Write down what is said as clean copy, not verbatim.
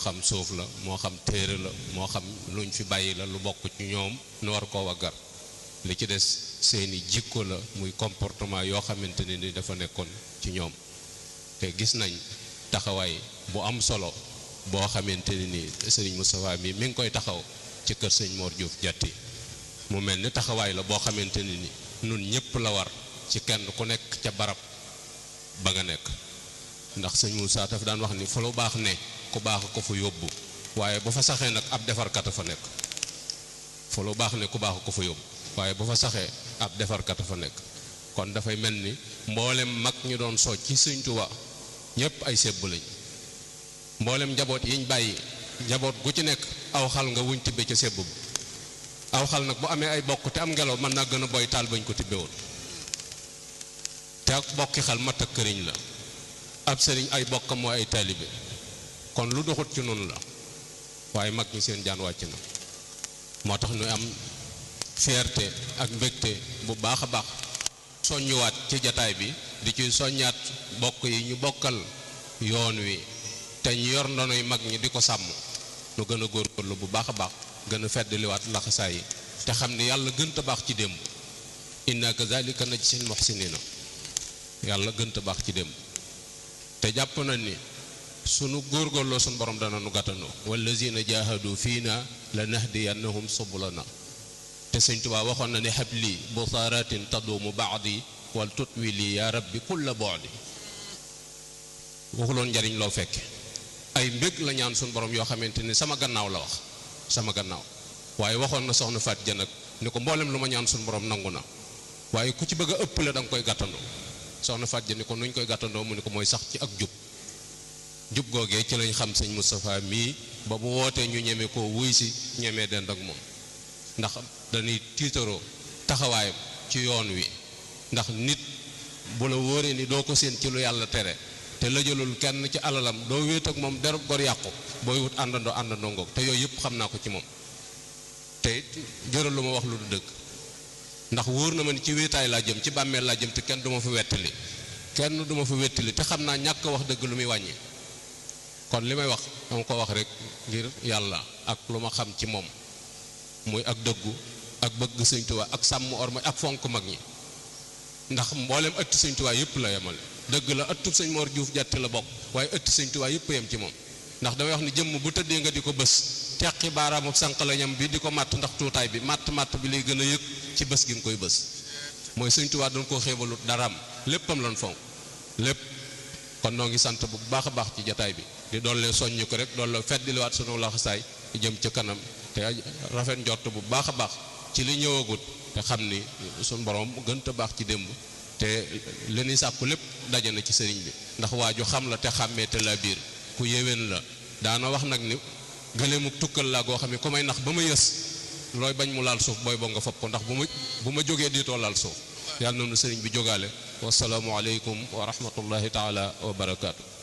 xam suuf la moo xam téere la moo xam luñ fi bàyyi la lu bokk ci ñoom nu war koo waggar li ci des seeni jikko la muy comportement yoo xamante ne ni dafa nekkoon ci ñoom te gis nañ taxawaay bu am solo boo xamante ne ni sëriñ Moustapha mi ngi koy taxaw ci kër sëñ Mor Diouf Diatty mu mel ni taxawaay la boo xamante ne ni nun ñëpp la war ci kenn ku nekk ca barab ba nga nekk ndax sëñ Moussa daf daan wax ni fa lu baax ne ku baax ko fa yóbbu waaye bu fa saxee nag ab defarkat a fa nekk fa lu baax ne ku baax ko fa yóbbu waaye bu fa saxee ab defarkat a fa nekk kon dafay mel ni mboolem mag ñu doon sooj ci sëñ Tuubaa ñëpp ay sebbu lañ mboolem njaboot yiñ bàyyi njaboot gu ci nekk aw xal nga wuñ tibbe ca sebbu aw xal nag bu amee ay bokk te am ngelaw mën naa gën a boy taal bañ ko tibbe woon te ak bokki xal mat ak këriñ la ab sëriñ ay bokkam mooy ay taalibe kon lu doxut ci noonu la waaye mag ñi seen jaan wàcc na moo tax ñu am fierté ak mbégte bu baax a baax soññuwaat ci jataay bi di ci soññaat bokk yi ñu bokkal yoon wi te ñu yor ndonoy mag ñi di ko sàmm nu gën a góorgóorlu bu baax a baax gën a feddliwaat laxasaay yi te xam ne yàlla gënta baax ci démb inna kazalika najzil muhsinina yàlla gënta baax ci démb te jàpp nañ ni sunu góorgóorloo sunu borom dana nu gàttandoo wallazina jahadu fiina lanahdiyannahum subulana te sëñ Tuubaa waxoon na ne habli busaaratin taduumu baadi wal tutwi li ya rabbi kulla boodi waxuloon njariñ loo fekke ay mbég la ñaan sunu borom yoo xamante ni sama gannaaw la wax sama gannaaw waaye waxoon na soxna Faat Ja nag ni ko mboolem lu ma ñaan sunu borom nangu na waaye ku ci bëgg a ëppale da nga koy gàttandoo soxna Faat Ja ni ko nuñ koy gàttandoo mu ni ko mooy sax ci ak jub googee ci lañ xam sëñ Moustapha mii ba bu wootee ñu ñeme koo wuy si ñemee dend ak moom ndax dañuy tiitaroo taxawaayam ci yoon wi ndax nit bu la wóoree ni doo ko séen ci lu yàlla tere te lëjalul kenn ci alalam doo wéet ak moom derub gor yàqu booy wut àndandoo ngoog te yooyu yëpp xam naa ko ci moom te jëral lu ma wax lu du dëgg ndax wóor na ma ni ci wéetaay laa jëm ci bàmmeel laa jëm te kenn du ma fa wettali te xam naa ñàkk wax dëgg lu muy wàññi kon li may wax dama ko wax rek ngir yàlla ak lu ma xam ci moom muy ak dëggu ak bëgg sëñ Tuubaa ak sàmm orma ak fonk mag ñi ndax mboolem ëtt sëñ Tuubaa yëpp la yemale dëgg la ëttub sëñ Mor Diouf Diatty la bokk waaye ëtt sëñ Tuubaa yëpp yem ci moom ndax damay wax ni jëmm bu tëddee nga di ko bës teqi baaraamu sànq la ñam bi di ko màtt ndax tuutaay bi màtt bi lay gën a yëg ci bës gi nga koy bës mooy sëñ Tuubaa doon koo xeebalut daraam léppam lan fonk lépp kon noo ngi sant bu baax a baax ci jataay bi di doon leen soññ ko rek doon la feddiliwaat sunu laxasaay jëm ca kanam te rafet njort bu baax a baax ci li ñëwagut te xam ni sunu borom gën a baax ci démb te li ñuy sàkku lépp daje na ci sëriñ bi ndax waaju xam la te xàmmee te la biir ku yéwén la daana wax nag ni gëleemu tukkal laa goo xam ne ku may nax ba ma yës looy bañ mu laal suuf booy boo nga fopp ko ndax bu ma jógee diitoo laal suuf yàlla noonu sëriñ bi jógaale wasalaamu aleykum wa rahmatullahi taala wa barakaatu